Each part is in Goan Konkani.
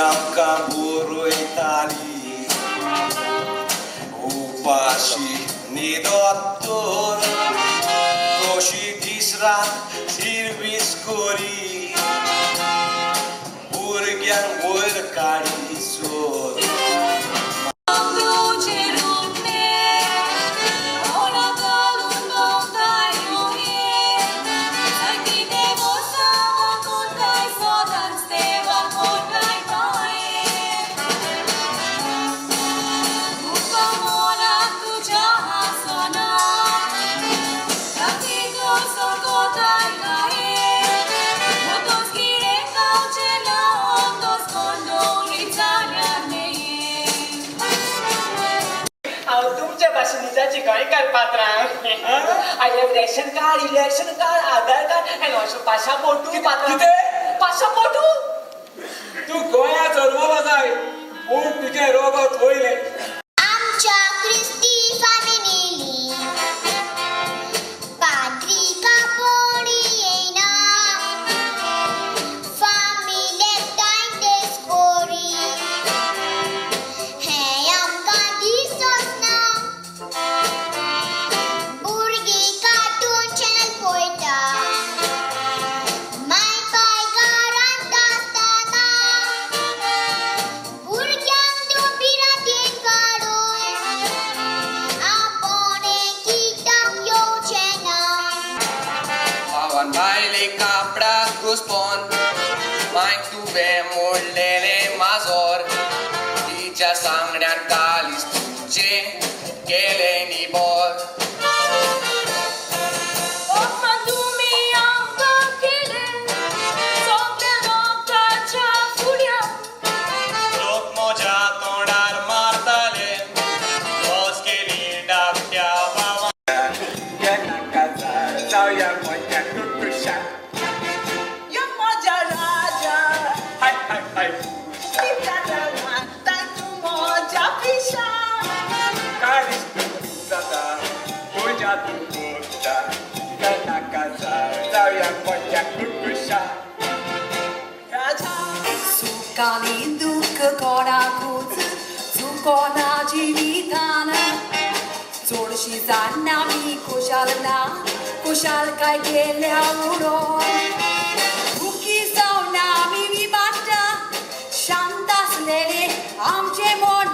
आमकां बरयताली उपाशी न्हिदत तर कशी दीस रात सिर्वीस करी भुरग्यांक वयर काडी सोर. हांव तुमच्या भाशेन गोंयकार पात्रां. I have ration card, election card, Aadhaar card and also पासापोर्टू पात्रां. कितें? पासापोर्टू. तूं गोंया जल्मलो जाय पूण तुजें रोगत वयलें. आमच्या क्रिस्ती फामिली पाद्री कापोडी येयना, फामिलेक दायतेस कोरी हें आमकां दिसोच ना. भुरगीं कार्टून चॅनल पळयता, माय पाय घरांत आसतना भुरग्यांक भिरांतेन काडून आपोवणें कित्याक येवचें ना. बाबान बायले कापडाक घुसपोन मायक तुवें मोडलेलें माजोर, तिच्या सांगण्यान कालीस तुजें केलें निबोर. लोक म्हज्या तोंडार मारताले, लज केली धाकट्या भावान. जावया म्हज्या टुटुशा. यो म्हज्या राजा. हाय हाय हाय. तूं म्हज्या पिशा. कालीस तूं जाता तुज्या तूं कोत्ता नाका जावया म्हज्या टुटुशा. राजा. सुखानी दुःख कोणाकूच चुकोना जिवितान, चडशी जाणा आमी खुशाल ना, खुशालकाय गेल्या उडोन. दुखी जावन आमी विभागता, शांत आसलेलें आमचें मन,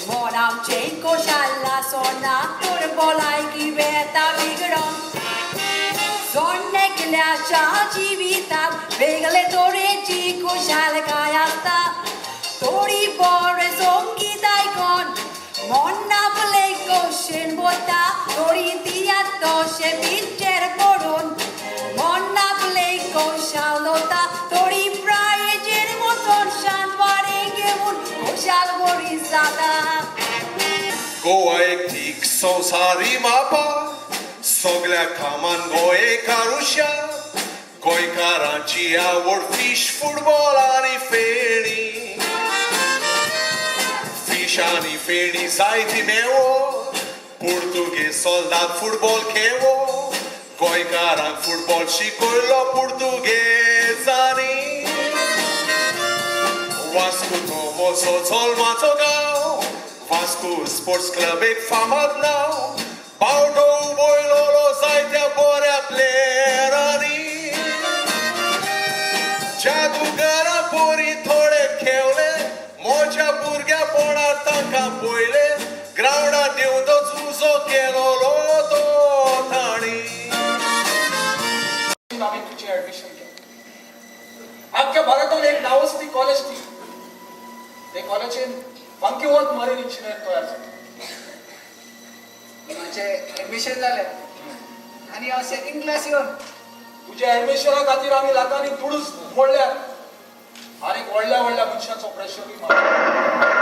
मन आमचें खोशाल आसना तर भलायकी वेता बिगडोन. जण एकल्याच्या जिवितांत वेगळे तरेची खुशालकाय आसता, थोडी बरें संगीत आयकोन मन आपलें खोशेन भरता, थोडी तियात्र तशें पिक्चर पळोवन मन आपलें खोशाल दवरता, थोडी प्रायेचेर वचोन शांत वारें घेवन खोशाल बरी जाता. गोवा एक तीक संवसारी मापा, सगल्या कामान गोंयकार हुशार. गोंयकारांची आवड फीश, फुटबॉल आनी फेणी. फीश आनी फेणी जायती मेवो, पुर्तुगेज सोल्दाद फुटबॉल खेवो. गोंयकारांक फुटबॉल शिकयलो पुर्तुगेजांनी. वास्को तो म्हजो जल्माचो गांव, वास्को स्पोर्ट्स क्लब एक फामाद नांव. बावटो उबयलोलो जायत्या बऱ्या प्लेयरांनी. जादूगारा पोरी थोडे खेवले, म्हज्या भुरग्यापणार तांकां पयले. ग्रावंडार देंवतच उजो केलोलो तो तांणी. आमी तुजें ऍडमिशन केलें. आख्ख्या भारतान एक नांवाजती कॉलेज ती. ते कॉलेजीन फांकीवंत मरीन इंजिनियर तयार जाता. म्हजें ऍडमिशन जालें आनी हांव सेकंड क्लास येवन. तुज्या ऍडमिशना खातीर आमी लाखांनी दुडूच मोडल्यात आनी व्हडल्या व्हडल्या मनशांचो प्रेशरूय मारला.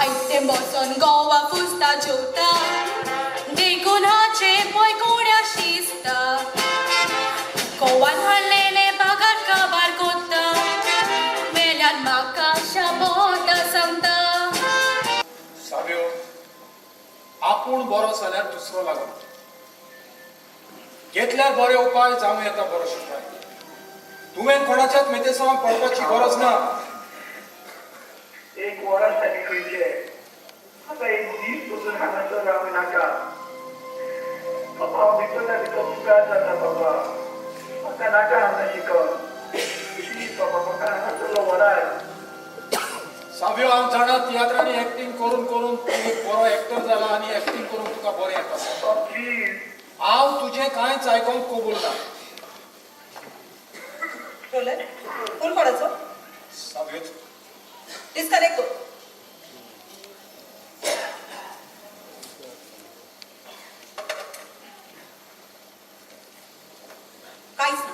आयतें बसोन गोवा फुसता जेवता देखून हाचे पय कोण्या शिजता गोवान हाडलेले बागार काबार कोत्ता मेल्यान म्हाका शाबोता सांगता. साव्यो, आपूण बरो जाल्यार दुसरो लागना. घेतल्यार बरे उपाय जावं येता बरो शिपाय. तुवें कोणाच्याच मेतेसांवाक पडपाची गरज ना. एक वरस जालें खंयचें, आतां एक दीस पसून हांगासर रावूं नाका. बाबा हांव भितर भितर पिकार जाता बाबा, म्हाका नाका हांगा शिकप. प्लीज बाबा म्हाका हांगासरलो व्हराय. साव्यो, हांव जाणा तियात्रांनी एक्टींग करून करून तूं एक बरो एक्टर जाला आनी एक्टींग करूंक तुका बरें येता. प्लीज. हांव तुजें कांयच आयकोंक कबूल ना. रोलन, फोन कोणाचो? साव्योच. डिस्कनेक्ट कर. कांयच ना,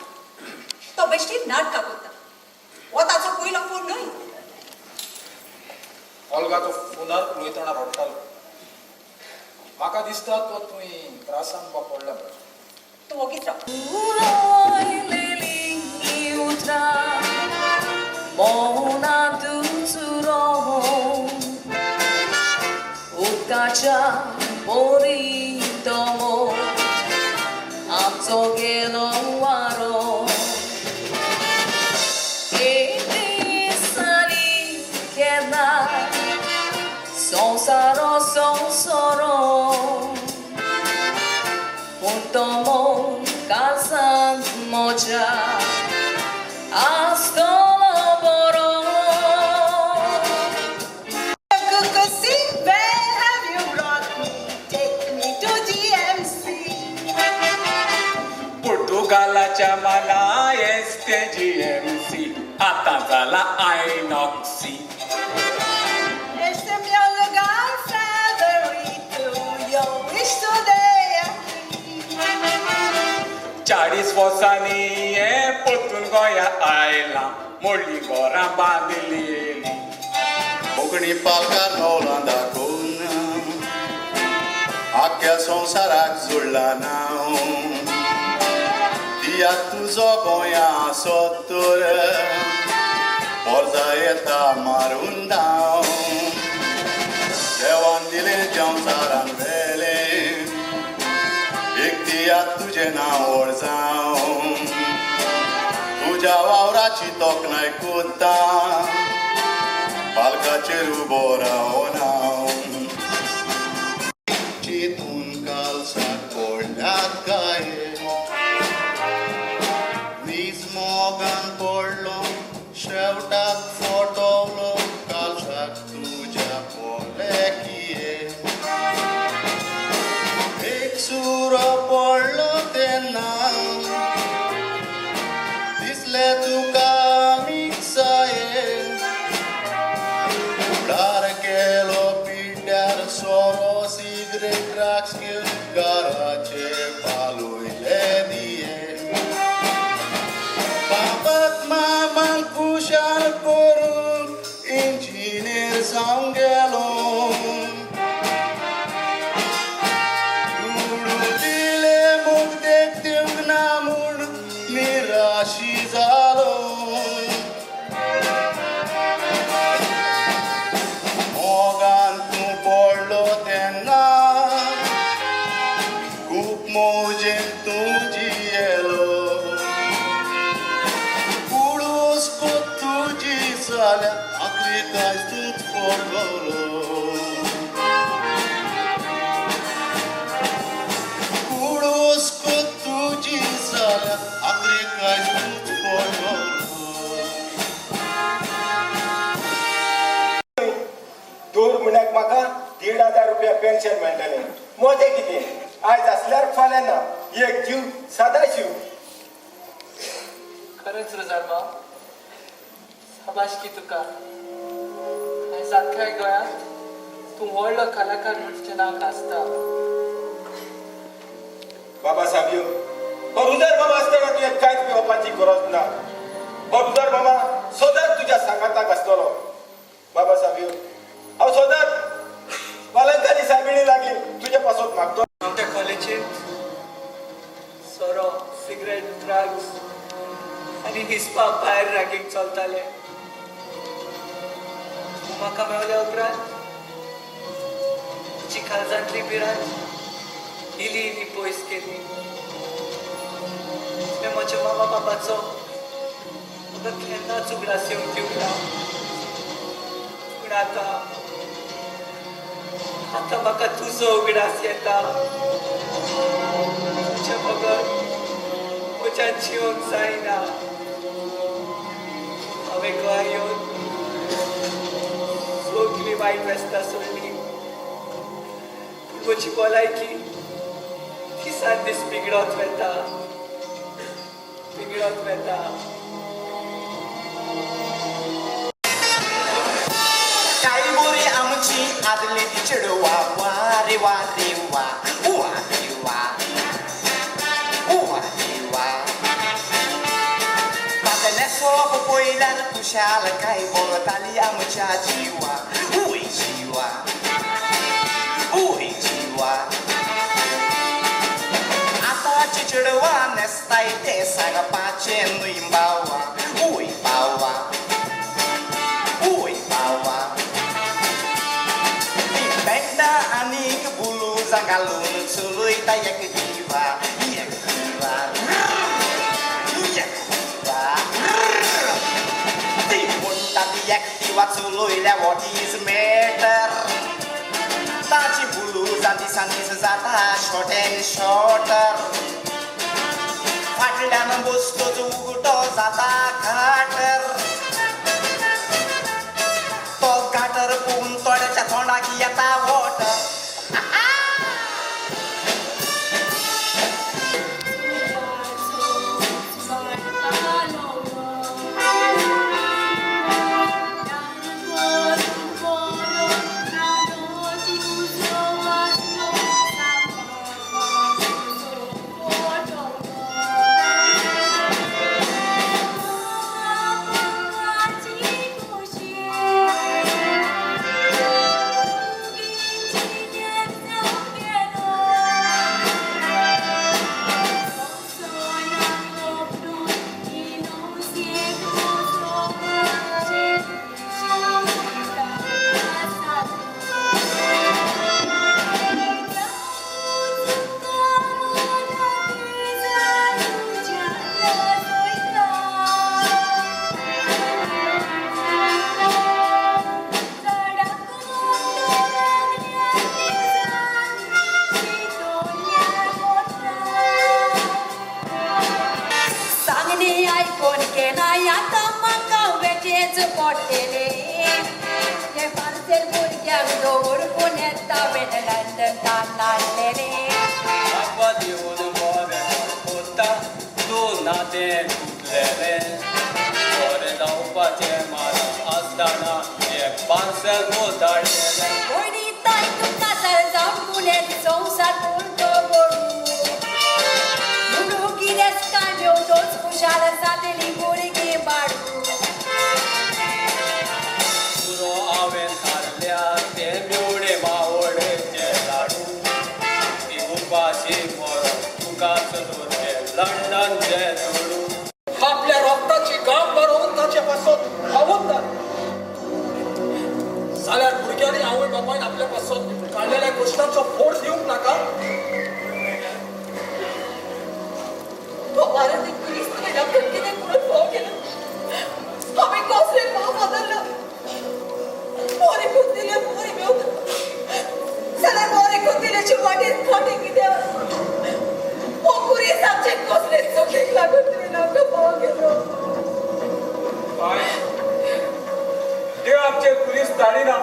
तो बेश्टी नाटकां करता. हो ताचो पयलो फोन न्हय. ओल्गा, तो फोनार उलयतना रडटालो. म्हाका दिसता तो तुवें त्रासान बा पडला. तूं वोगीच राव. आमचो गेलो वारो एक दीस आनी केन्ना संवसारो संवसारो पूण तो मोग काळजांत म्हज्या आसतलो बरो. Kukusi, where have you brought me? Take me to GMC. पुर्तुगालाच्या मला एस ते जी एम सी आतां जाला आयनॉक्सी. Este mio lugar favorito, yo wish today. 40 वर्सांनी हें परतून गोंया आयलां, मोडली घरां बांदलेली. कोंकणी पालकार नवलां दाखोवन आख्ख्या संवसाराक जोडला नांव. तियात्र तुजो गोंया आसत तर पोरजा येता मारून धांव. देवान दिलें संवसारान वेलें एक तियात्र तुजें नांव व्हड जावं. तुज्या वावराची तोखणाय कोत्ता पालकाचेर उबो रावन हांव. चिंतून कालसाक पडल्यात काय नीज मोगान पडलो शेवटाक फटवलो कालसाक तुज्या पोलेकिये. एक सुरो पडलो तेन्ना दिसलें तुका मिक्साये. फुडार केलो पिड्ड्यार सोरो सिगरेट ड्रग्स घेवन घराचे पालयले दिये. बाबाक मामान खुशाल करून इंजिनियर जावन गेलो. दुडू दिले मुगदेक दिवंक ना म्हूण निराशी जालो. मोगान तूं पडलो तेन्ना खूब मौजेन तूं जियेलो. कुडूस तुजी जाल्या आखरीक आयज तूंच पडलो. कुडूस तुजी जाल्या आखरीक आयज तूंच पडलो. दोन म्हयन्याक म्हाका 1500 रुपया पेन्शन मेळटलें. मोजें कितें, आयज आसल्यार फाल्यां ना. एक जीव सदाशिव. खरेंच रुजारबाब, शाबासकी तुका. आयज आख्ख्या गोंयांत तूं व्हडलो कलाकार म्हूण तुजें नांव गाजता. बाबा साबियो, रुजार मामा आसतना तुवें कांयच भिवपाची गरज ना. रुजार मामा सदांच तुज्या सांगाताक आसतलो. बाबा साबियो, हांव सदांच हिसपा भायर रॅगिंग चलतालें. तूं म्हाका मेवल्या उपरांत म्हजी काळजांतली भिरांत इली इली पयस केली. तुवें म्हज्या मामा बाबाचो म्हाका केन्नाच उगडास येवंक दिवंक ना. पूण आतां आतां म्हाका तुजो उगडास येता. तुज्या बगर म्हज्यान जिवंक जायना. हांवें गोंया येवन सगळीं वायट वेसनां सोडलीं, पूण म्हजी भलायकी दिसान दीस बिगडत वता, बिगडत वता. काय बोरी आमची आदली ती चेडवा, वा रे वा रे वा, वा रे वा, वा रे वा. ताचे न्हेसप पयल्यान खुशाल काय बोलताली आमच्या जिवा, वय जिवा, वय जिवा. आतांची चेडवां न्हेसताय तें सांगपाचें न्हय बावा, वय बावा, वय बावा. ती पेंटां आनीक बुलुजां घालून चलयता एक दिवा, एक दिवा, एक दिवा. ती म्हणटा ती एक दिवा चलयल्या what is matter. ताची बुलुजां दिसान दीस जाता शॉर्ट एंड शॉर्टर. फाटल्यान बसतोच उगटो जाता घाटर. तो गाटर पळोवन थोड्याच्या तोंडाक येता वॉटर. सांगणी आयकोन केन्नाय आतां म्हाका वेचेंच पडटलें. हें पार्सेल भुरग्यांक दवरपून येता लंडन हाडलेलें. बाबा दिवन बरें कोत्ता तूं नातें तुटलेलें. बरें जावपाचें मारप आसतना एक पार्सल धाडलेलें. भयणी ताई तूं काजार जावन पुण्यात संवसार पुरतो करूं. म्हणून गिरेस्तां मेवतोच खुशाल जातली भुरगीं बाडू. पुरो हांवें खाल्ल्या ते मेवणे मावोडेचे लाडू. ती उपाशी मरोन तुकाच दवरचे लंडनचे दुडू. आपल्या रोगताची गांव बरोवन ताचे पासत पावत जाल्यार भुरग्यांनी आवय बापायन आपल्या पासत काडलेल्या गोश्टांचो फोर्स दिवंक नाका. देव आमचेर पुलीस धाडिना,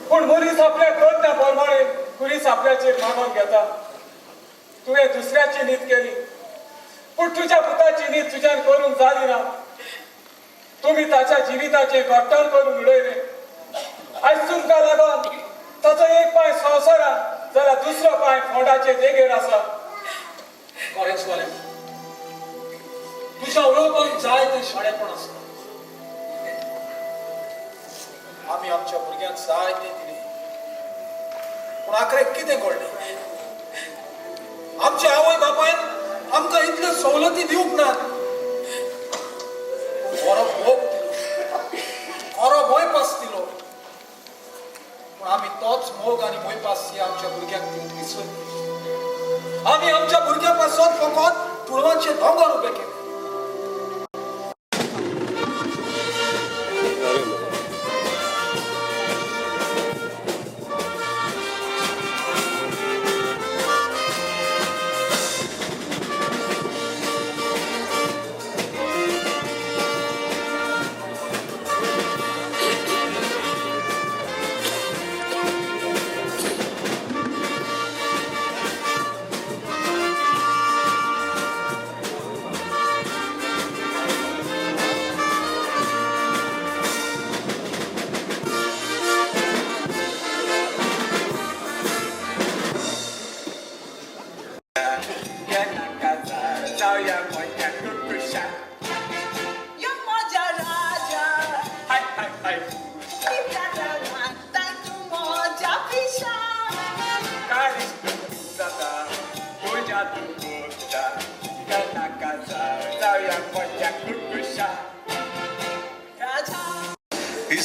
पूण मनीस आपल्या करता प्रमाणे पुलीस आपल्याचेर मागोवन घेता. तुवें दुसऱ्याची नीत केली, पूण तुज्या पुताची नीत तुज्यान करूंक जाली ना. तुमी ताच्या जिविताचें घट्टण करून उडयलें. आयज तुमकां लागून ताचो एक पांय संवसारांत जाल्यार दुसरो पांय फोंडाचे देगेर आसा. कॉलेजवाले, तुज्या उलोवपाक जाय तें शाणेपण आसता. आमी आमच्या भुरग्यांक जाय तें दिलें, पूण आखरेक कितें घडलें? आमच्या आवय बापायन आमकां इतल्यो सवलती दिवंक नात. बरो मोग दिलो, खरो मोयपास दिलो. पूण आमी तोच मोग आनी मोयपास ही आमच्या भुरग्यांक दिवंक विसरली. आमी आमच्या भुरग्यां पासत फकत तुळवांचे दोंगर उबे केले.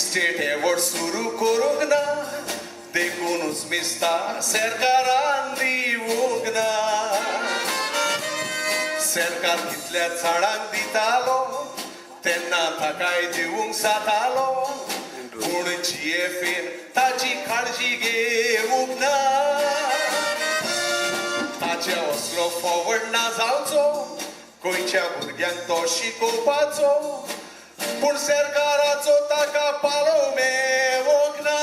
स्टेट एवॉर्ड सुरू करूंक ना, देखूनच मिस्ता सरकारान दिवंक ना. सरकार कितल्या झाडांक दितालो तेन्ना ताकाय दिवंक जातालो, पूण जीएफएन ताची काळजी घेवंक ना. ताचे असलो फॉवर्ड ना जावचो, गोंयच्या भुरग्यांक तो शिकोवपाचो, पूण सरकाराचो ताका पालोव मेवोंक ना.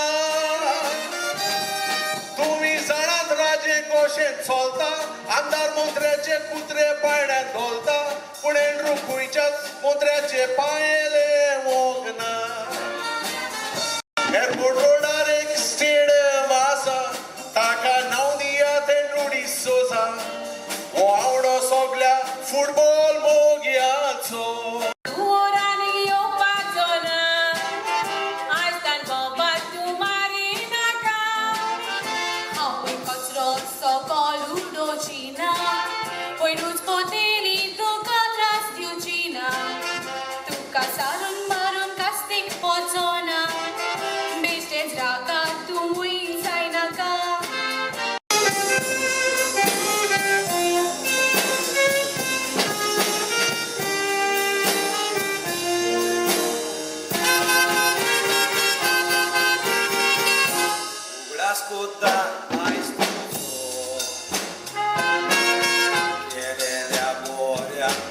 तुमी जाणात राजे कशें चलता, आमदार मंत्र्याचे कुत्रे पायण्यान धोलता, पूण एंड्रू खंयच्याच मंत्र्याचे पांयेले वोंक ना. एअरपोर्ट रोडार एक स्टेडियम आसा, ताका नांव दियात एंड्रू डिसोजा, हो आवडो सगल्या फुटबॉल मोग्याचो. Yeah.